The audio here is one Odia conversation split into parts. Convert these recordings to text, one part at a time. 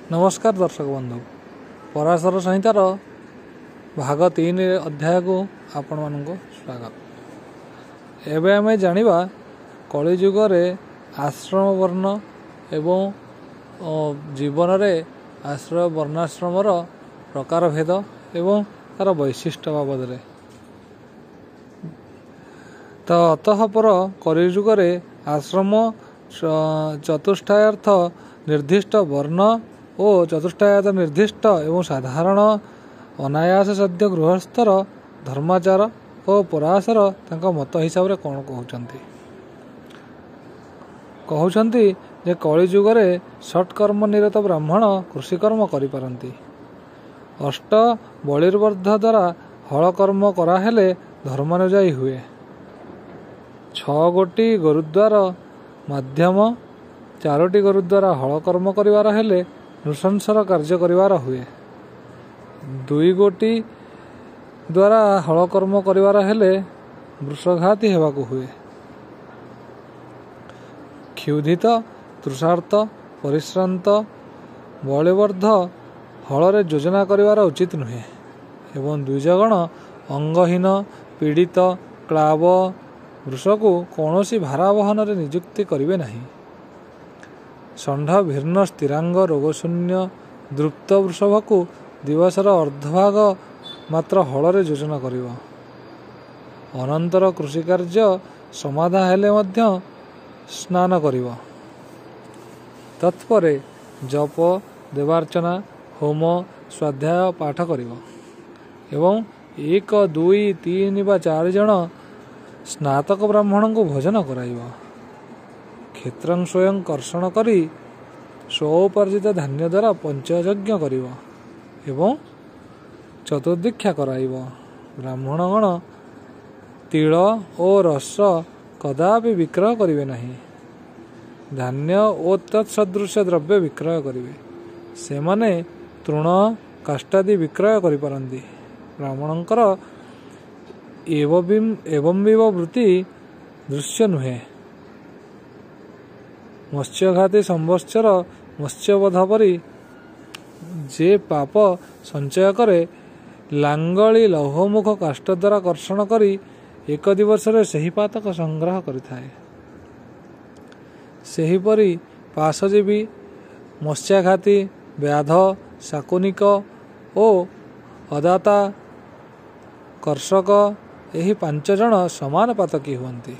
ନମସ୍କାର ଦର୍ଶକ ବନ୍ଧୁ, ପରାଶର ସଂହିତାର ଭାଗ 3 ଅଧ୍ୟାୟକୁ ଆପଣମାନଙ୍କୁ ସ୍ୱାଗତ। ଏବେ ଆମେ ଜାଣିବା କଳିଯୁଗରେ ଆଶ୍ରମ ବର୍ଣ୍ଣ ଏବଂ ଜୀବନରେ ଆଶ୍ରୟ ବର୍ଣ୍ଣାଶ୍ରମର ପ୍ରକାରଭେଦ ଏବଂ ତା'ର ବୈଶିଷ୍ଟ୍ୟ ବାବଦରେ। ତ ଅତଃପର କଳିଯୁଗରେ ଆଶ୍ରମ ଚତୁଷ୍ଟାୟାର୍ଥ ନିର୍ଦ୍ଦିଷ୍ଟ ବର୍ଣ୍ଣ ଓ ଚତୁଷ୍ଟାୟାତ ନିର୍ଦ୍ଦିଷ୍ଟ ଏବଂ ସାଧାରଣ ଅନାୟାସ ସାଧ୍ୟ ଗୃହସ୍ଥର ଧର୍ମାଚାର ଓ ପରାଶର ତାଙ୍କ ମତ ହିସାବରେ କ'ଣ କହୁଛନ୍ତି? କହୁଛନ୍ତି ଯେ କଳିଯୁଗରେ ଷଟ୍କର୍ମ ନିରତ ବ୍ରାହ୍ମଣ କୃଷିକର୍ମ କରିପାରନ୍ତି। ଅଷ୍ଟ ବଳିର୍ବର୍ଦ୍ଧ ଦ୍ୱାରା ହଳକର୍ମ କରାହେଲେ ଧର୍ମାନୁଯାୟୀ ହୁଏ। 6 ଗୋଟି ଗୋରୁଦ୍ୱାର ମାଧ୍ୟମ, 4ଟି ଗୋରୁଦ୍ୱାରା ହଳକର୍ମ କରିବାର ହେଲେ ନୃଶଂସର କାର୍ଯ୍ୟ କରିବାର ହୁଏ। 2 ଗୋଟି ଦ୍ୱାରା ହଳକର୍ମ କରିବାର ହେଲେ ବୃଷଘାତୀ ହେବାକୁ ହୁଏ। କ୍ଷୁଧିତ, ତୃଷାର୍ତ, ପରିଶ୍ରାନ୍ତ, ବଳିବର୍ଦ୍ଧ ହଳରେ ଯୋଜନା କରିବାର ଉଚିତ ନୁହେଁ ଏବଂ ଦ୍ୱିଜଗଣ ଅଙ୍ଗହୀନ, ପୀଡ଼ିତ, କ୍ଳାବ ବୃଷକୁ କୌଣସି ଭାରାବହନରେ ନିଯୁକ୍ତି କରିବେ ନାହିଁ। ଷଣ୍ଢ ଭିନ୍ନ ସ୍ଥିରାଙ୍ଗ ରୋଗଶୂନ୍ୟ ଦୃପ୍ତ ବୃଷଭକୁ ଦିବସର ଅର୍ଦ୍ଧଭାଗ ମାତ୍ର ହଳରେ ଯୋଜନା କରିବ। ଅନନ୍ତର କୃଷିକାର୍ଯ୍ୟ ସମାଧା ହେଲେ ମଧ୍ୟ ସ୍ନାନ କରିବ। ତତ୍ପରେ ଜପ, ଦେବାର୍ଚ୍ଚନା, ହୋମ, ସ୍ୱାଧ୍ୟାୟ ପାଠ କରିବ ଏବଂ 1, 2, 3 ବା 4 ଜଣ ସ୍ନାତକ ବ୍ରାହ୍ମଣଙ୍କୁ ଭୋଜନ କରାଇବ। କ୍ଷେତ୍ରଂ ସ୍ୱୟଂ କର୍ଷଣ କରି ସ୍ୱଉପାର୍ଜିତ ଧାନ୍ୟ ଦ୍ୱାରା ପଞ୍ଚଯଜ୍ଞ କରିବ ଏବଂ ଚତୁର୍ଦୀକ୍ଷା କରାଇବ। ବ୍ରାହ୍ମଣଗଣ ତିଳ ଓ ରସ କଦାପି ବିକ୍ରୟ କରିବେ ନାହିଁ। ଧାନ୍ୟ ଓ ତତ୍ସଦୃଶ ଦ୍ରବ୍ୟ ବିକ୍ରୟ କରିବେ। ସେମାନେ ତୃଣ କାଷ୍ଠାଦି ବିକ୍ରୟ କରିପାରନ୍ତି। ବ୍ରାହ୍ମଣଙ୍କର ଏବମ୍ବିବ ବୃତ୍ତି ଦୃଶ୍ୟ ନୁହେଁ। ମତ୍ସ୍ୟଘାତୀ ସମ୍ବତ୍ସର ମତ୍ସ୍ୟବଧ ପରି ଯେ ପାପ ସଞ୍ଚୟ କରେ, ଲାଙ୍ଗଳି ଲୌହମୁଖ କାଷ୍ଠ ଦ୍ୱାରା କର୍ଷଣ କରି ଏକ ଦିବସରେ ସେହି ପାତକ ସଂଗ୍ରହ କରିଥାଏ। ସେହିପରି ପାଶଜୀବୀ, ମତ୍ସ୍ୟାଘାତୀ, ବ୍ୟାଧ, ଶାକୁନିକ ଓ ଅଦାତା କର୍ଷକ ଏହି 5 ଜଣ ସମାନ ପାତକୀ ହୁଅନ୍ତି।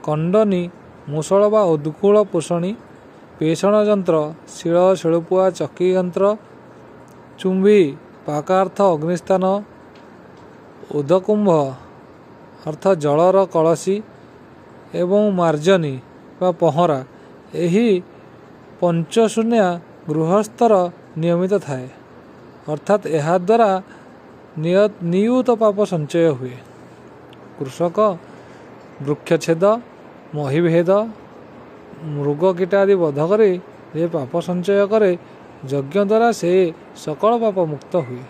କଣ୍ଡନୀ, ମୁସଳ ବା ଉଦ୍କୁଳ ପୋଷଣୀ, ପେଷଣ ଯନ୍ତ୍ର, ଶିଳ, ଶିଳୁପୁଆ, ଚକି ଯନ୍ତ୍ର, ଚୁମ୍ଭି, ପାକାର୍ଥ ଅଗ୍ନିସ୍ଥାନ, ଉଦକୁମ୍ଭ ଅର୍ଥ ଜଳର କଳସୀ ଏବଂ ମାର୍ଜନୀ ବା ପହଁରା, ଏହି ପଞ୍ଚଶୂନ୍ୟା ଗୃହସ୍ଥର ନିୟମିତ ଥାଏ। ଅର୍ଥାତ୍ ଏହାଦ୍ୱାରା ନିୟୁତ ପାପ ସଞ୍ଚୟ ହୁଏ। କୃଷକ ବୃକ୍ଷଛେଦ, ମହିଭେଦ, ମୃଗ କୀଟାଦି ବଧ କରି ଯେ ପାପ ସଞ୍ଚୟ କରେ, ଯଜ୍ଞ ଦ୍ୱାରା ସେ ସକଳ ପାପ ମୁକ୍ତ ହୁଏ।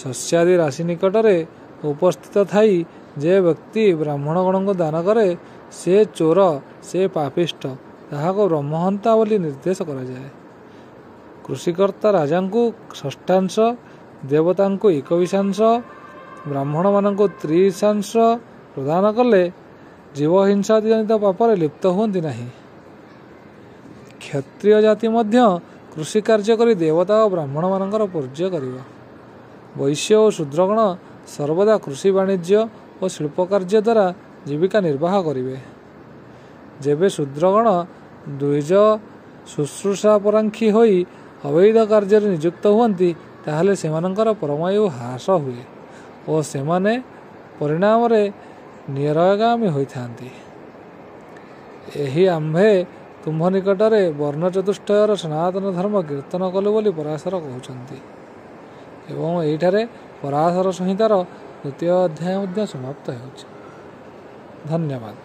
ଶସ୍ୟାଦି ରାଶି ନିକଟରେ ଉପସ୍ଥିତ ଥାଇ ଯେ ବ୍ୟକ୍ତି ବ୍ରାହ୍ମଣଗଣଙ୍କୁ ଦାନ କରେ, ସେ ଚୋର, ସେ ପାପିଷ୍ଠ, ତାହାକୁ ବ୍ରହ୍ମହନ୍ତା ବୋଲି ନିର୍ଦ୍ଦେଶ କରାଯାଏ। କୃଷିକର୍ତ୍ତା ରାଜାଙ୍କୁ ଷଷ୍ଠାଂଶ, ଦେବତାଙ୍କୁ ଏକବିଶାଂଶ, ବ୍ରାହ୍ମଣମାନଙ୍କୁ ତ୍ରିଶାଂଶ ପ୍ରଦାନ କଲେ ଜୀବହିଂସାଦିଜନିତ ପାପରେ ଲିପ୍ତ ହୁଅନ୍ତି ନାହିଁ। କ୍ଷତ୍ରିୟ ଜାତି ମଧ୍ୟ କୃଷି କାର୍ଯ୍ୟ କରି ଦେବତା ଓ ବ୍ରାହ୍ମଣମାନଙ୍କର ପୂଜ୍ୟ କରିବ। ବୈଶ୍ୟ ଓ ଶୂଦ୍ରଗଣ ସର୍ବଦା କୃଷି ବାଣିଜ୍ୟ ଓ ଶିଳ୍ପ କାର୍ଯ୍ୟ ଦ୍ୱାରା ଜୀବିକା ନିର୍ବାହ କରିବେ। ଯେବେ ଶୂଦ୍ରଗଣ ଦ୍ୱିଜ ଶୁଶ୍ରୂଷା ପରାକ୍ଷୀ ହୋଇ ଅବୈଧ କାର୍ଯ୍ୟରେ ନିଯୁକ୍ତ ହୁଅନ୍ତି, ତାହେଲେ ସେମାନଙ୍କର ପରମାୟୁ ହ୍ରାସ ହୁଏ ଓ ସେମାନେ ପରିଣାମରେ ନିରୟଗାମୀ ହୋଇଥାନ୍ତି। ଏହି ଆମ୍ଭେ ତୁମ୍ଭ ନିକଟରେ ବର୍ଣ୍ଣ ଚତୁଷ୍ଟୟର ସନାତନ ଧର୍ମ କୀର୍ତ୍ତନ କଲୁ ବୋଲି ପରାଶର କହୁଛନ୍ତି। ଏବଂ ଏଇଠାରେ ପରାଶର ସଂହିତାର ଦ୍ୱିତୀୟ ଅଧ୍ୟାୟ ମଧ୍ୟ ସମାପ୍ତ ହେଉଛି। ଧନ୍ୟବାଦ।